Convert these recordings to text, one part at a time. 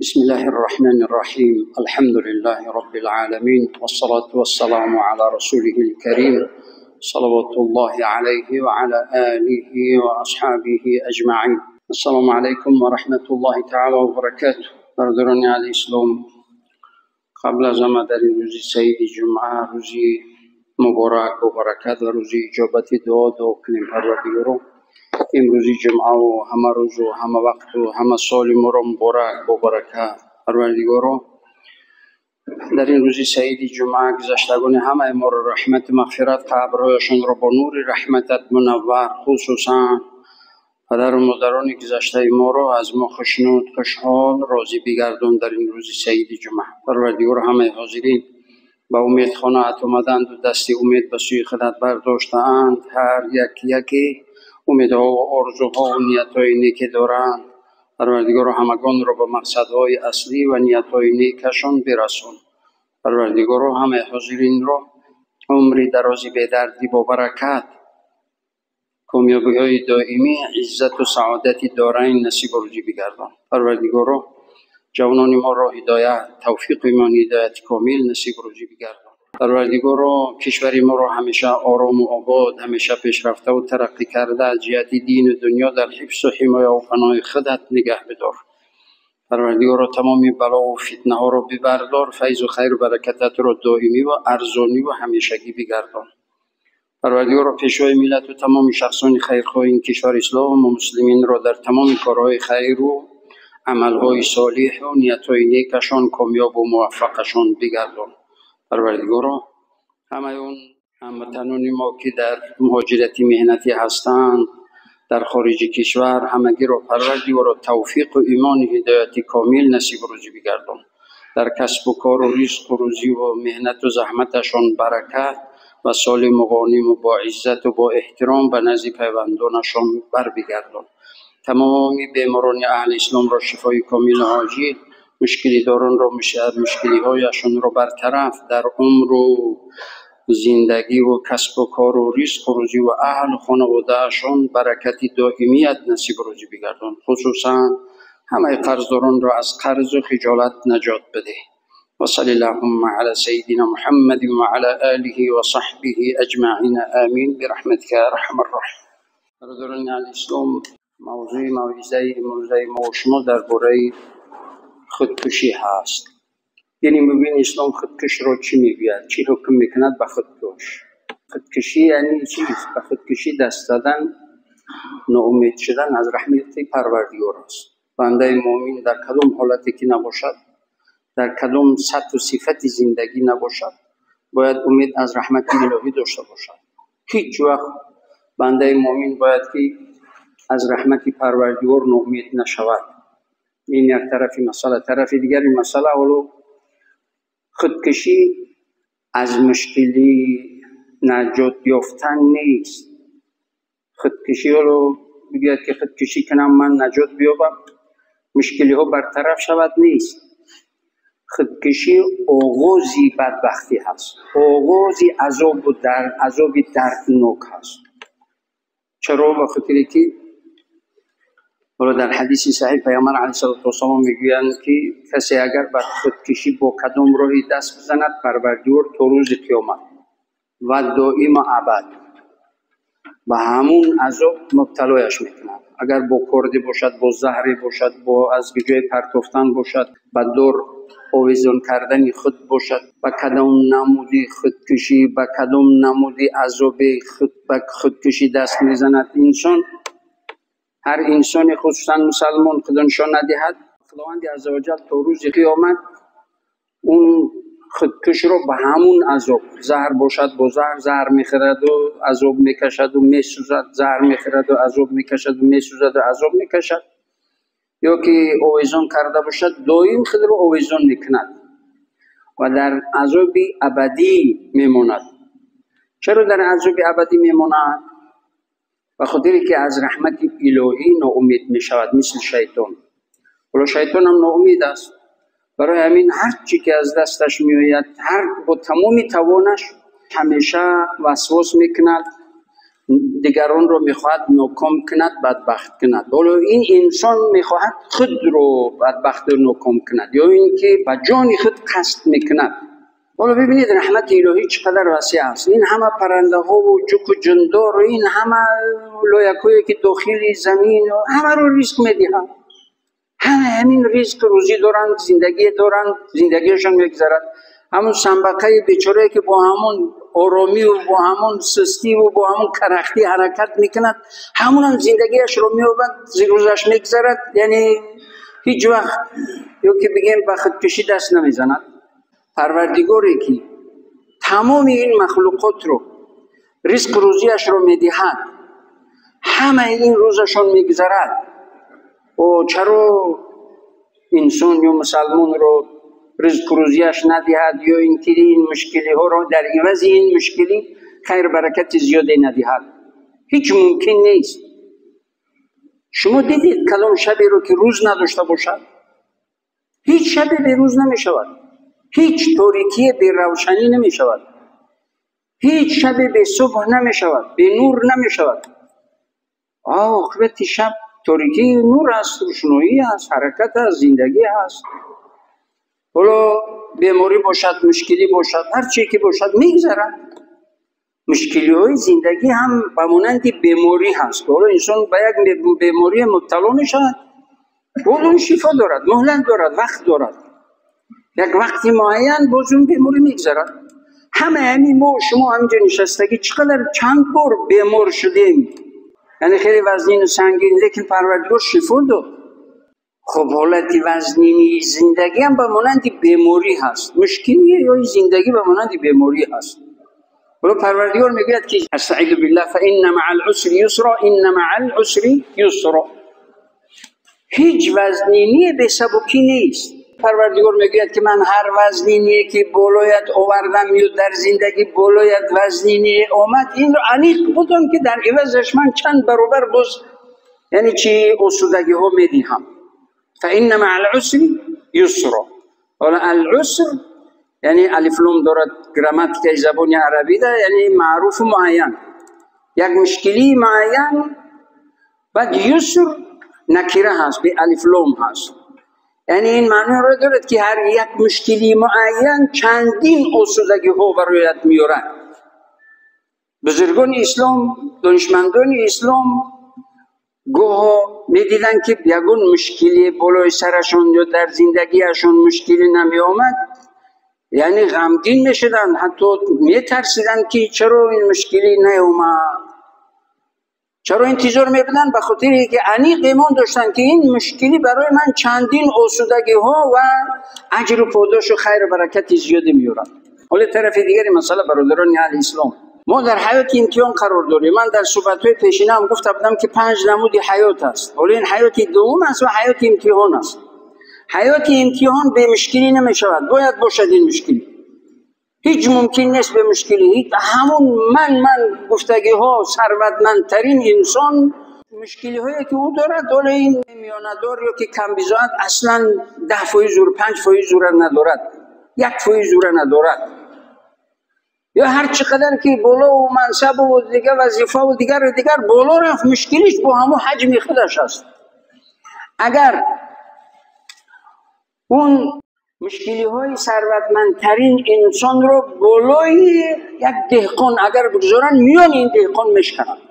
بسم الله الرحمن الرحيم. الحمد لله رب العالمين، والصلاة والسلام على رسوله الكريم، صلوات الله عليه وعلى آله وأصحابه أجمعين. السلام علیکم و رحمت الله تعالی و برکاته. برادران علی اسلام، قبل از آمد در این روز سعید جمعه، روزی مبارک و برکت و روزی اجابت دعا دعا کنیم پروردگارو. امروزی جمعه و همه روز و همه وقت و همه سال ما را مبارک با برکت پروردگارو. در این روز سعید جمعه گذشتگان همه ما را رحمت مغفرت، قبرهایشان را با نور رحمتت منور، خصوصا پدر و مادران گذشته ما را از ما خوشنود، خوشحال، راضی بگردان در این روز سعید جمعه. پروردگار همه حاضرین با امید خانه آمدند و دست امید به سوی خودت برداشتند. هر یک یکی امیدها و آرزوها و نیت‌های نیک دارند. پروردگار همگان را به مقصدهای اصلی و نیت‌های نیکشان برسان. پروردگار همه حاضرین را عمری درازی به دردی با برکت، کامیابی‌های دائمی، عزت و سعادت دارین نصیب و روزی بگردان. پروردگار جوانان ما را هدایت، توفیق ایمان، هدایت کامل نصیب و روزی بگردان. پروردگار کشور ما را همیشه آرام و آباد، همیشه پیشرفته و ترقی کرده از جهت دین و دنیا در حفظ و حمایه و پناه خودت نگه بدار. پروردگار تمام بلا و فتنه ها را ببردار، فیض و خیر و برکتت را دائمی و ارزانی و همیشگی بگردان. پروردگار پیشوای ملت و تمام شخصان خیرخواه این کشور اسلام و مسلمین را در تمام کارهای خیر و عملهای صالح و نیتهای نیکشان کامیاب و موفقشان بگردان. پروردگارا همه اون هموطنان ما که در مهاجرت مهنتی هستند در خارج کشور، همگی را پروردگارا توفیق و ایمان و هدایت کامل نصیب روزی بگردان. در کسب و کار و رزق و روزی و مهنت و زحمتشان برکت و سالم و غانم و با عزت و با احترام به نزد پیوندانشان بر بگردان. تمام بیماران اهل اسلام را شفای کامل و عاجل، مشکلی داران را مشکلی هایشان را برطرف، در عمر و زندگی و کسب و کار و رزق و روزی و اهل و خانواده‌شان برکت دائمیت نصیب روزی بگردان. خصوصا همه قرضداران را از قرض و خجالت نجات بده. و صلی اللهم علی سیدنا محمد و علی آله و صحبه اجمعین، آمین برحمتک یا ارحم الراحمین. برادران اهل اسلام، موضوع موعظه امروزه ما و شما درباره خودکشی هست. یعنی مبین اسلام خودکش را چی میگوید، چی حکم میکند به خودکش؟ خودکشی یعنی چیست؟ به خودکشی دست دادن، ناامید شدن از رحمت پروردگار است. بنده مؤمن در کدام حالتی که نباشد، در کدام سطح و صفت زندگی نباشد، باید امید از رحمت الهی داشته باشد. هیچ وقت بنده مؤمن باید که از رحمت پروردگار ناامید نشود. این یک طرف مسئله. طرف دیگر مسئله، اولو خودکشی از مشکلی نجات یافتن نیست. خودکشی رو بگوید که خودکشی کنم من نجات بیابم، مشکلی ها برطرف شود، نیست. خودکشی آغازی بدبختی هست، آغازی عذاب و در عذاب دردناک هست. چرا؟ به خاطر که حالا در حدیث صحیح پیامبر علیه الصلاة والسلام میگویند که کسی اگر بر خودکشی با کدام راهی دست بزند، پروردگار تا روز قیامت و دائم ابد به همون عذاب مبتلایش میکند. اگر با کردی باشد، با زهری باشد، با از جای پرتافتن باشد، با دور آویزان کردن خود باشد، با کدام نمودی خودکشی، با کدام نمودی عذاب خود با خودکشی دست میزند انسان، هر انسان خصوصا مسلمان خدا نشان ندهد، خداوند عزوجل تا روز قیامت اون خودکش رو به همون عذاب، زهر باشد با زهر، زهر میخورد و عذاب میکشد و میسوزد، زهر میخورد و عذاب میکشد و میسوزد و عذاب میکشد، یا که آویزان کرده باشد دائم خود رو آویزان میکند و در عذاب ابدی میماند. چرا در عذاب ابدی میماند؟ به خاطر که از رحمت الهی ناامید میشود، مثل شیطان. ولی شیطان هم ناامید است، برای همین هر چی که از دستش میآید، هر با تمام توانش همیشه وسواس میکند дигарон ро мехоҳад ноком кунад, бадбахт кунад. Ҳоло ин инсон мехоҳад худро бадбахт ва ноком кунад ё инки ба ҷони худ қасд мекунад. Ҳоло бибинед раҳмати илоҳӣ чӣ қадар васеъ аст. Ин ҳама паррандаҳо ва ҷук ва ҷундор ва ин ҳама лоякҳое ки дохили замин ҳамаро ризқ медиҳад. Ҳама ҳамин ризқ рӯзӣ доранд, зиндагӣ доранд, зиндагиашон мегузарад. Ҳамон самбақаи бечорае ки бо ҳамон оромӣ ва бо ҳамон сустӣ ва бо ҳамон карахтӣ ҳаракат мекунад, ҳамонам зиндагиашро меёбад, рӯзаш мегузарад, яъне ҳеҷ вақт ё ки бигем ба худкушӣ даст намезанад. Парвардигоре ки тамоми ин махлуқотро ризқ рӯзиашро медиҳад, ҳамаи ин рӯзашон мегузарад. О чаро инсон ё мусалмонро ризқ рӯзиаш надиҳад ё инки ин мушкилиҳоро дар ивази ин мушкилӣ хайр баракати зиёде надиҳад? Ҳеҷ мумкин нест. Шумо дидед кадом шаберо ки рӯз надошта бошад? Ҳеҷ шабе берӯз намешавад. Ҳеҷ торикие беравшанӣ намешавад. Ҳеҷ шабе бесубҳ намешавад, бенур намешавад. Оқибати шаб торикӣ нур аст, рӯшноӣ аст, ҳаракат аст, зиндагӣ аст. Ҳоло беморӣ бошад, мушкилӣ бошад, ҳар чизе ки бошад мегузарад. Мушкилиҳои зиндагӣ ҳам ба монанди беморӣ ҳаст. Ҳоло инсон ба як беморӣ мубтало мешавад, боз он шифо дорад, муҳлат дорад, вақт дорад. Як вақти муайян боз он беморӣ мегузарад. Ҳама ҳамин мо шумо ҳаминҷо нишастагӣ чӣ қадар чанд бор бемор шудем, яъне хеле вазнину сангин, лекин Парвардигор шифо дод. Хуб, ҳолати вазнини зиндагӣ ҳам ба монанди беморӣ ҳаст. Мушкилӣ ё зиндагӣ ба монанди беморӣ ҳаст. Ҳоло Парвардигор мегӯяд ки астаизу биллаҳ фаинна маъал усри юсра, инна маъал усри юсра. Ҳеҷ вазниние бесабукӣ нест. Парвардигор мегӯяд ки ман ҳар вазниние ки болоят овардам ё дар зиндагӣ болоят вазниние омад, инро аниқ будам ки дар ивазаш ман чанд баробар боз яъне чи осудагиҳо медиҳам. فإن مع العسر يسرا. ҳоло العسر яъне алифлом дорад грамматикаи забони арабида, яъне маъруфу муайян, як мушкилии муайян. Баъд юср накира ҳаст, бе алифлом ҳаст. Яъне ин маъноро дорад ки ҳар як мушкилии муайян чандин осудагиҳо бароят меорад. Бузургони ислом, донишмандони ислом гоҳо медиданд ки ягон мушкиле болои сарашон ё дар зиндагиашон мушкиле намеомад, яъне ғамгин мешуданд, ҳатто метарсиданд ки чаро ин мушкилӣ наомад, чаро интизор мебуданд, ба хотире ки аниқ имон доштанд ки ин мушкилӣ барои ман чандин осудагиҳо ва аҷру подошу хайру баракати зиёде меорад. ҳоло тарафи дигари масъала, бародарони аҳли ислом, мо дар ҳаёти имтиҳон қарор дорем. Ман дар суҳбатҳои пешинаам гуфта будам ки 5 намуди ҳаёт аст. Ҳоло ин ҳаёти дуввум аст ва ҳаёти имтиҳон аст. Ҳаёти имтиҳон бемушкилӣ намешавад, бояд бошад ин мушкилӣ. Ҳеҷ мумкин нест бемушкилӣ. Ҳамон ман гуфтагиҳо, сарватмандтарин инсон мушкилиҳое ки ӯ дорад, ҳоло ин миёнадор ё ки камбизоат аслан 10% ӯ 5% ӯра надорад, 1% ӯра надорад. Ё ҳар чӣ қадар ки боло ва мансаб ва дигар вазифа ва дигар дигар боло рафт, мушкилиш бо ҳамон ҳаҷми худаш аст. Агар он мушкилиҳои сарватмандтарин инсонро болои як деҳқон агар бигузоранд, миёни ин деҳқон мешкананд.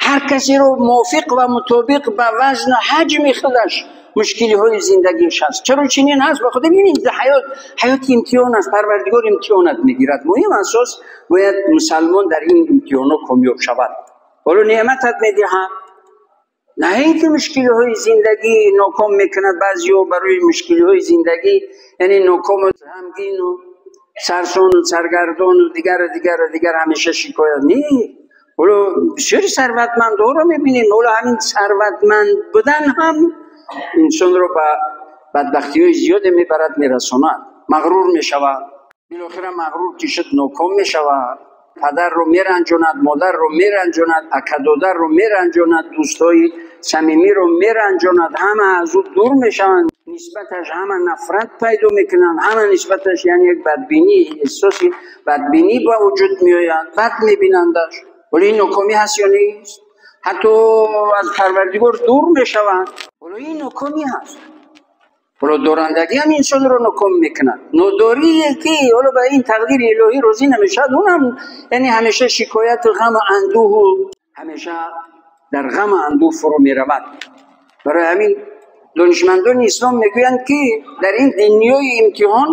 Ҳар касеро мувофиқ ва мутобиқ ба вазну ҳаҷми худаш мушкилиҳои зиндагиаш ҳаст. Чаро чунин ҳаст? Ба хотири ин ҳаёт ҳаёти имтиҳон аст. Парвардигор имтиҳонат мегирад. Муҳим асос бояд мусалмон дар ин имтиҳонҳо комёб шавад. Ҳоло неъматат медиҳад, на ин ки мушкилиҳои зиндагӣ ноком мекунад. Баъзеҳо барои мушкилиҳои зиндагӣ яъне нокому ғамгину сарсону саргардону дигару дигару дигар ҳамеша шикоят. Не, ҳоло бисёри сарватмандҳоро мебинем. Ҳоло ҳамин сарватманд будан ҳам инсонро ба бадбахтиҳои зиёде мебарад, мерасонад. Мағрур мешавад, билохира мағрур ки шуд ноком мешавад. Падарро меранҷонад, модарро меранҷонад, акадодарро меранҷонад, дӯстҳои самимӣ ро меранҷонад, ҳама аз ӯ дур мешаванд, нисбаташ ҳама нафрат пайдо мекунанд, ҳама нисбаташ яъне як бадбинӣ, эҳсоси бадбинӣ ба вуҷуд меояд, бад мебинандаш. Ҳоло ин нокомӣ ҳаст ё нест? Ҳатто аз Парвардигор дур мешаванд. Ҳоло ин нокомӣ ҳаст. Ҳоло дорандагӣ ҳам инсонро ноком мекунад. Нодорие ки ҳоло ба ин тақдири илоҳӣ розӣ намешавад, унам яъне ҳамеша шикояту ғаму андӯҳу ҳамеша дар ғаму андӯҳ фурӯ меравад. Барои ҳамин донишмандони ислом мегӯянд ки дар ин дунёи имтиҳон,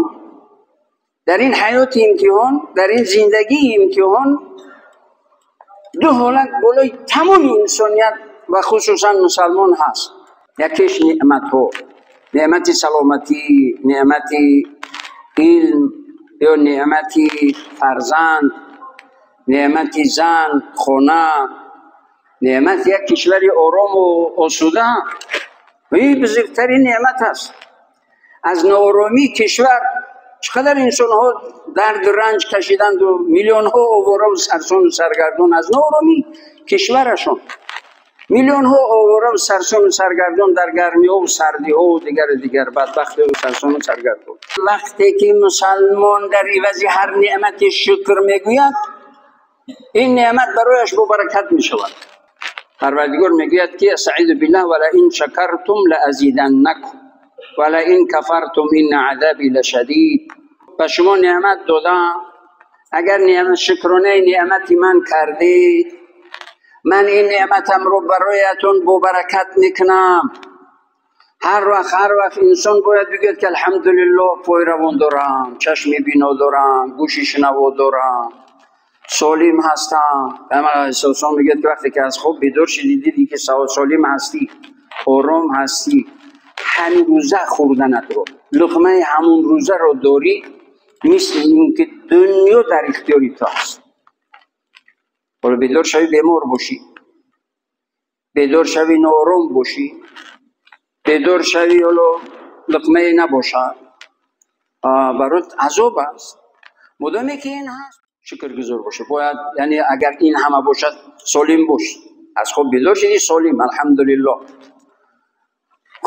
дар ин ҳаёти имтиҳон, дар ин зиндагии имтиҳон ду ҳолат болои тамоми инсоният ва хусусан мусалмон ҳаст. Якеш неъматҳо, неъмати саломатӣ, неъмати илм ё неъмати фарзанд, неъмати зан, хона, неъмати як кишвари орому осуда. Ин бузургтарин неъмат аст. Аз нооромии кишвар чӣ қадар инсонҳо дарду ранҷ кашиданду, миллионҳо овора сарсону саргардон аз нооромии кишварашон, миллионҳо овора сарсону саргардон дар гармиҳову сардиҳову дигару дигар бадбахтиву сарсону саргардон. Вақте ки мусалмон дар ивази ҳар неъмати шукр мегӯяд, ин неъмат барояш бобаракат мешавад. Парвардигор мегӯяд ки астаизу биллаҳ, ва лаин шакартум лаазиданнакум ва лаин кафартум инна азаби лашадид. Ба шумо неъмат додам, агар шукронаи неъмати ман кардед, ман ин неъматамро бароятон бобаракат мекунам. Ҳар вақт инсон бояд бигӯяд ки алҳамдулиллоҳ, пой равон дорам, чашми бино дорам, гӯши шунаво дорам, солим ҳастам. Паёмбар алайҳиссалом мегӯяд ки вақте ки аз хоб бедор шудӣ, дидӣ ки солим ҳастӣ, ором ҳастӣ, ҳамин рӯза хӯрданатро, луқмаи ҳамун рӯзаро дорӣ, мисли ин ки дунё дар ихтиёри ту аст. Ҳоло бедор шавӣ бемор бошӣ, бедор шавӣ ноором бошӣ, бедор шавӣ ҳоло луқмае набошад, барот азоб аст. Модоме ки ин ҳаст, шукргузор бошад. Бояд, яъне агар ин ҳама бошад, солим бош. Аз хоб бедор шудӣ солим, алҳамдулиллоҳ.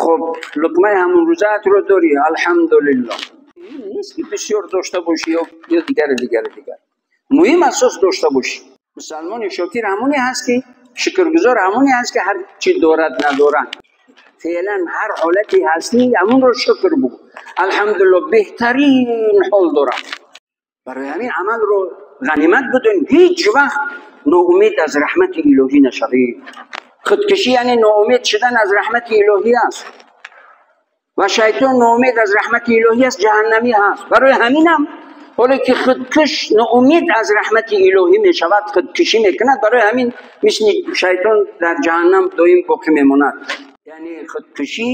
Хоб, луқмаи ҳамун рӯзаатро дорӣ, алҳамдулиллоҳ. Ин нест ки бисёр дошта бошӣ ё дигару дигару дигар. Муҳим асос дошта бошӣ. Мусалмони шокир ҳамоне ҳаст ки шукргузор ҳамоне ҳаст ки ҳар чӣ дорад надорад, феълан ҳар ҳолате ҳастӣ ҳамонро шукр бигӯ. Алҳамдулиллоҳ, беҳтарин ҳол дорам. Барои ҳамин амалро ғанимат бидон, ҳеҷ вақт ноумед аз раҳмати илоҳӣ нашавӣ. Худкушӣ яъне ноумед шудан аз раҳмати илоҳӣ аст ва шайтон ноумед аз раҳмати илоҳӣ аст, ҷаҳаннамӣ ҳаст. Барои ҳаминам ҳоле ки худкуш ноумед аз раҳмати илоҳӣ мешавад, худкушӣ мекунад, барои ҳамин мисли шайтон дар ҷаҳаннам доим боқӣ мемонад. Яъне худкушӣ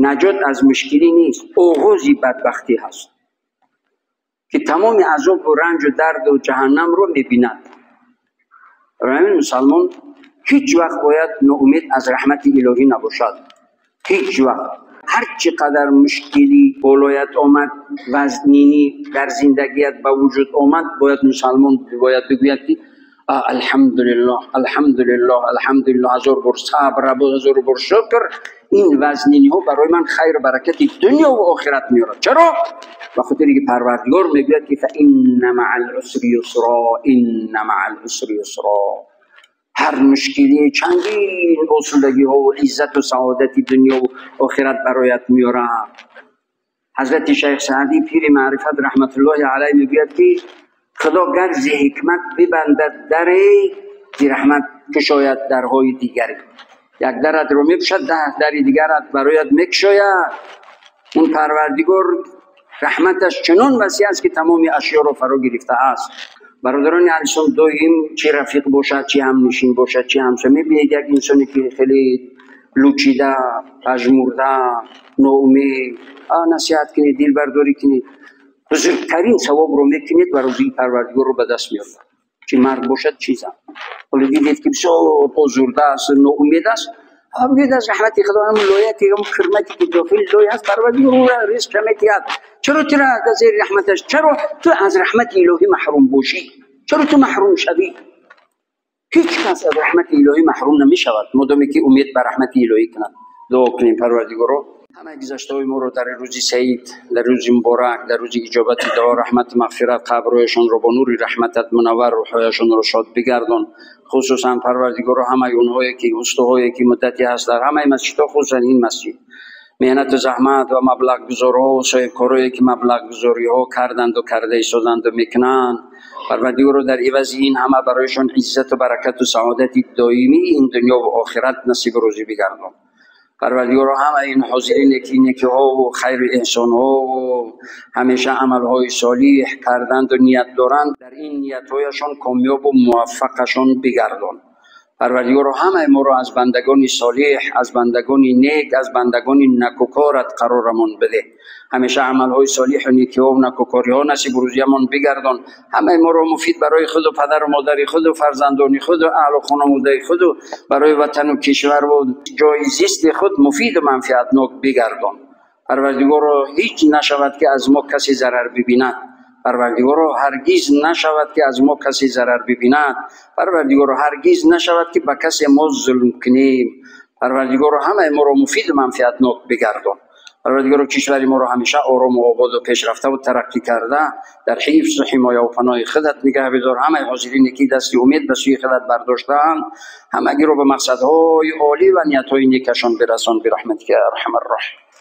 наҷот аз мушкилӣ нест, оғози бадбахтӣ ҳаст ки тамоми азобу ранҷу дарду ҷаҳаннамро мебинад. Барои ҳамин мусалмон ҳеҷ вақт бояд ноумед аз раҳмати илоҳӣ набошад. Ҳеҷ вақт. Ҳар чӣ қадар мушкилӣ болоят омад, вазнинӣ дар зиндагият ба вуҷуд омад, бояд мусалмон бояд бигӯяд ки алҳамдулиллоҳ, алҳамдулиллоҳ, алҳамдулиллоҳ, ҳазор бор сабр, ҳазор бор шукр. Ин вазниниҳо барои ман хайру баракати дунё ва охират меорад. Чаро? Ба хотире ки Парвардигор мегӯяд ки фаинна маъал усри юсро, инна маъал усри юсро. Ҳар мушкилӣ чандин осудагиҳо ва иззату саодати дунё ва охират бароят меорад. Ҳазрати Шайх Саъдӣ пири маърифат раҳматуллоҳи алайҳ мегӯяд ки Худо гар зи ҳикмат бибандад даре, зи раҳмат кушояд дарҳои дигаре. Як даратро мепӯшад, даҳ дари дигарат бароят мекушояд. Он Парвардигор раҳматаш чунон васеъ аст ки тамоми ашёро фаро гирифтааст. Бародарони азизон, доим чӣ рафиқ бошад, чӣ ҳамнишин бошад, чӣ ҳамсоя, мебинед як инсоне ки хеле лучида, пажмурда, ноумед, насиҳат кунед, дилбардорӣ кунед, бузургтарин савобро мекунед ва рӯзии Парвардигорро ба даст меоред. Чӣ мард бошад, чӣ зан. Ҳоло дидед ки бисёр озурда аст, ноумед аст, бигӯед аз раҳмати Худо ҳамон лояте, ҳамон хидмате ки дохили лоя аст, Парвардигор ӯро ризқ медиҳад. Чаро туро аз зери раҳматаш, чаро ту аз раҳмати илоҳӣ маҳрум бошӣ? Чаро ту маҳрум шавӣ? Ҳеҷ кас аз раҳмати илоҳӣ маҳрум намешавад, модоме ки умед ба раҳмати илоҳӣ кунад. Дуо кунем, Парвардигоро, ҳамаи гузаштаҳои моро дар рӯзи саид, дар рӯзи муборак, дар рӯзи иҷобати дуо, раҳмату мағфират, қабрҳояшонро бо нури раҳматат мунаввар, рӯҳҳояшонро шод бигардон. Хусусан, Парвардигоро, ҳамаи онҳое ки устуҳое ки муддате ҳаст дар ҳамаи масҷидҳо, хусусан ин масҷид, меҳнату заҳмат ва маблағгузорҳо, соҳибкорое ки маблағгузориҳо карданду карда истоданду мекунанд, Парвардигоро, дар ивази ин ҳама барояшон иззату баракату саодати доимии ин дунё ва охират насибу рӯзӣ бигардон. Парвардигоро, ҳамаи ин ҳозирине ки некиҳову хайру эҳсонҳову ҳамеша амалҳои солиҳ карданду ният доранд, дар ин ниятҳояшон комёбу муваффақашон бигардон. Парвардигоро, ҳамаи моро аз бандагони солиҳ, аз бандагони нек, аз бандагони накӯкорат қарорамон бидеҳ. Ҳамеша амалҳои солиҳу некиҳову накӯкориҳо насибу рӯзиямон бигардон. Ҳамаи моро муфид барои худу падару модари худу фарзандони худу аҳлу хонаводаи худу барои ватану кишвару ҷои зисти худ муфиду манфиатнок бигардон. Парвардигоро, ҳеҷ нашавад ки аз мо касе зарар бибинад. Парвардигоро, ҳаргиз нашавад ки аз мо касе зарар бибинад. Парвардигоро, ҳаргиз нашавад ки ба касе мо зулм кунем. Парвардигоро, ҳамаи моро муфиду манфиатнок бигардон. Парвардигоро, кишвари моро ҳамеша орому ободу пешрафтаву тараққӣ карда дар ҳифзу ҳимояву паноҳи худат нигаҳ бидор. Ҳамаи ҳозирине ки дасти умед ба сӯи худат бардоштаанд, ҳамагиро ба мақсадҳои олӣ ва ниятҳои некашон бирасон, бираҳматика я арҳамар роҳимин.